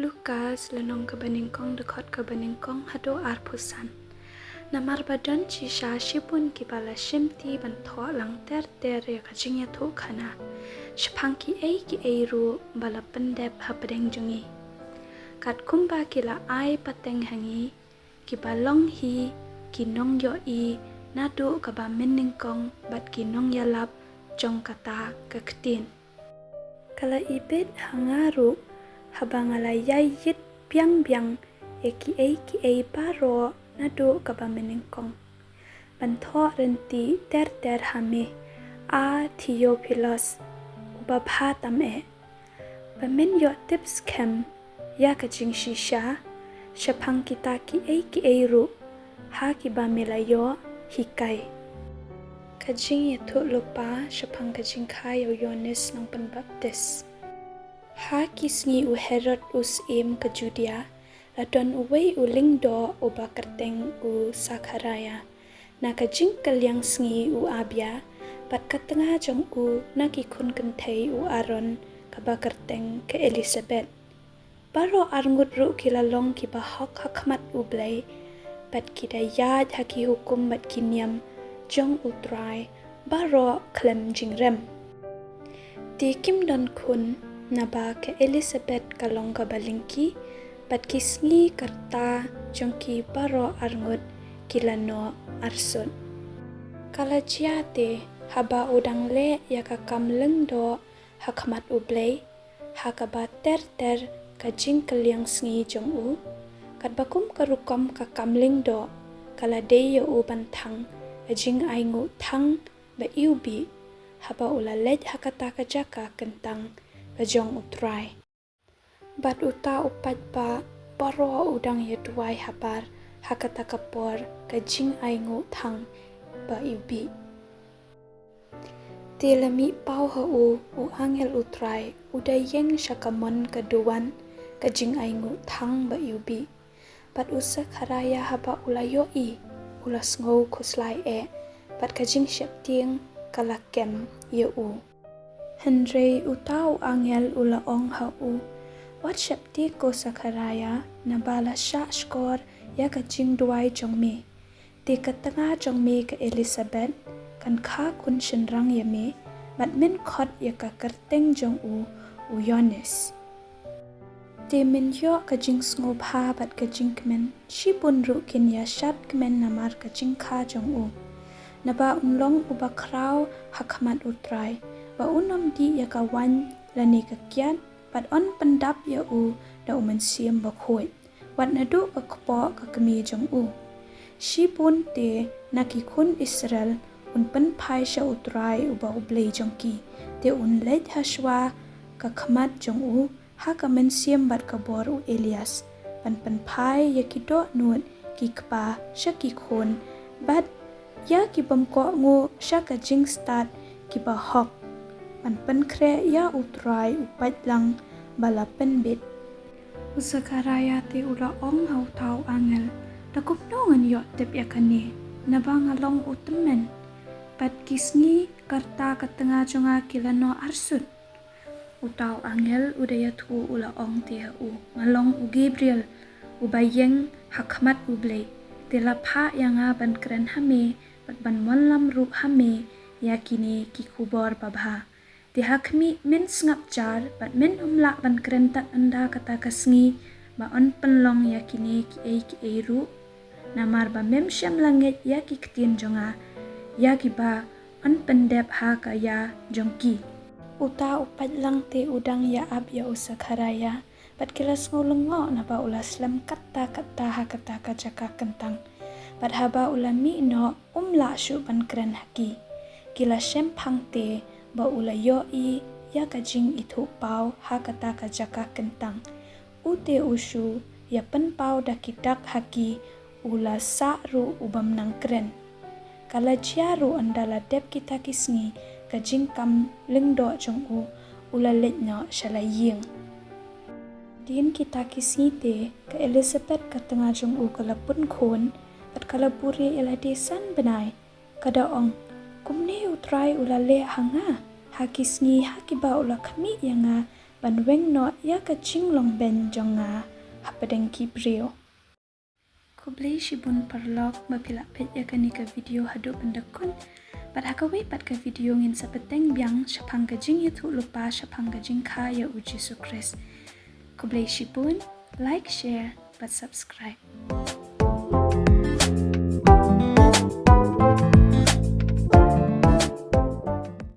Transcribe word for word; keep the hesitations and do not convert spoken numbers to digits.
Lukas lynnong kaba nyngkong, dkhot kaba nyngkong haduh arphew san. Namar ba don shisha shibun kiba la shimti ban thoh lang ter ter ïa ka jingïathuhkhana shaphang kiei kiei ruh ba la pyndep hapdeng jong ngi. Katkum ba ki la ai pateng ha ngi, kiba long hi ki nongïohi naduh kaba mynnyngkong bad ki nongïalap jong kata ka ktien. Ka la ibit ha nga ruh haba nga la ïai ïit biang biang ïa kiei kiei baroh naduh kaba mynnyngkong, ban thoh ryntih ter ter ha me, A Theophilus, uba bha tam eh, ba men ïoh tip skhem ïa ka jingshisha shaphang kita kiei kiei ruh ha kiba me la ïoh hikai. Ka jingïathuhlypa shaphang ka jingkha ïa u Ïoannis Nongpynbaptis. Ha ki sngi u Herod u syiem ka Judia, la don uwei u lyngdoh uba kyrteng u Sakharaïa. Na ka jingkylliang sngi u Abia, bad ka tnga jong u na ki khun kynthei u Aaron kaba kyrteng ka Elisabet. Baroh arngut ruh ki la long kiba hok ha khmat U Blei, bad ki da ïaid ha ki hukum bad ki niam jong U Trai baroh khlem jingrem. Te kim don khun, naba ka Elisabet ka long kaba lyngkhi, bad ki sngi ka rta jong ki baroh arngut ki la noh arsut. Ka la jia te, haba u dang leh ïa ka kam lyngdoh ha khmat U Blei, ha kaba ter ter ka jingkylliang sngi jong u, katba kum ka rukom ka kam lyngdoh ka la dei ïa u ban thang ka jingainguh thang ba iwbih, haba u la leit ha kata ka jaka kyntang ka jong U Trai. Bad uta u paidbah baroh u dang ïaduwai habar ha kata ka por ka jingainguh thang ba iwbih. Te la mih paw ha u u angel U Trai, u da ïeng sha ka mon ka duwan ka jingainguh thang ba iwbih. Bad u Sakharaïa haba u la ïohi, u la sngew khuslai eh, bad ka jingsheptieng ka la kem ïa u. Hynrei uta u angel u la ong ha u, wat sheptieng ko Sakharaïa, naba la shah shkor ïa ka jingduwai jong me. Te ka tnga jong me ka Elisabet kan kha khun shynrang ïa me, bad men khot ïa ka kyrteng jong u, u Ïoannis. Te men ïoh ka jingsngewbha bad ka jingkmen, shibun ruh kin ïa shad kmen namar ka jingkha jong u. Naba un long uba khraw ha khmat U Trai, ba un ym dih ïa ka waiñ lane ka kiad, bad yn pyndap ïa u da u Mynsiem Bakhuid, wat naduh ka kpoh ka kmie jong u. Shibun te na ki khun Israel un pynphai sha U Trai uba U Blei jong ki, te un leit ha shuwa ka khmat jong u ha ka mynsiem bad ka bor u Elias, ban pynphai ïa ki dohnud ki kpa sha ki khun, bad ïa ki bym kohnguh sha ka jingstad kiba hok, ban pynkhreh ïa U Trai u paidlang ba la pynbit. U Sakharaïa te u la ong ha uta u angel, da kumno ngan ïoh tip ïa kane, naba nga long u tymmen, bad ki sngi ka rta ka tnga jong nga ki la noh arsut. Uta u angel u da ïathuh u la ong te ha u, nga long u Gabriel, uba ïeng ha khmat U Blei, te la phah ïa nga ban kren ha me, bad ban wallam ruh ha me ïa kine ki khubor babha. Te ha khmih men sngap jar, bad men ym lah ban kren tad ynda kata ka sngi ba yn pynlong ïa kine kiei kiei ruh, namar ba mem shym la ngeit ïa ki ktien jong nga, ïa kiba yn pyndep ha ka ïa jong ki. Uta u paidlang te u dang ïa ap ïa u Sakharaïa, bad ki la sngew lyngngoh naba u la slem katta katta ha kata ka jaka kyntang. Bad haba u la mih noh, um lah shuh ban kren ha ki. Ki la shemphang te ba u la ïohi ïa ka jingithuh paw ha kata ka jaka kyntang. U te u shu ïa pynpaw da ki dak ha ki, u la sah ruh u bym nang kren. Ka la jia ruh ynda la dep kita ki sngi ka jingkam lyngdoh jong u, u la leit noh sha la ïing. Hadien kita ki sngi te, ka Elisabet ka tnga jong u ka la pun khun, bad ka la buhrieh ïa lade san bnai. Ka da ong, kumne U Trai u la leh ha nga, ha ki sngi ha kiba u la khmih ïa nga ban weng noh ïa ka jinglong beiñ jong nga hapdeng ki briew. Khublei shibun paralok ba phi la peit ïa kane ka video haduh ban da kut. Bad ha kawei pat ka video ngin sa bteng biang shaphang ka jingïathuh lypa shaphang ka jingkha ïa u Jisu Khrist. Khublei shibun, like, share bad subscribe.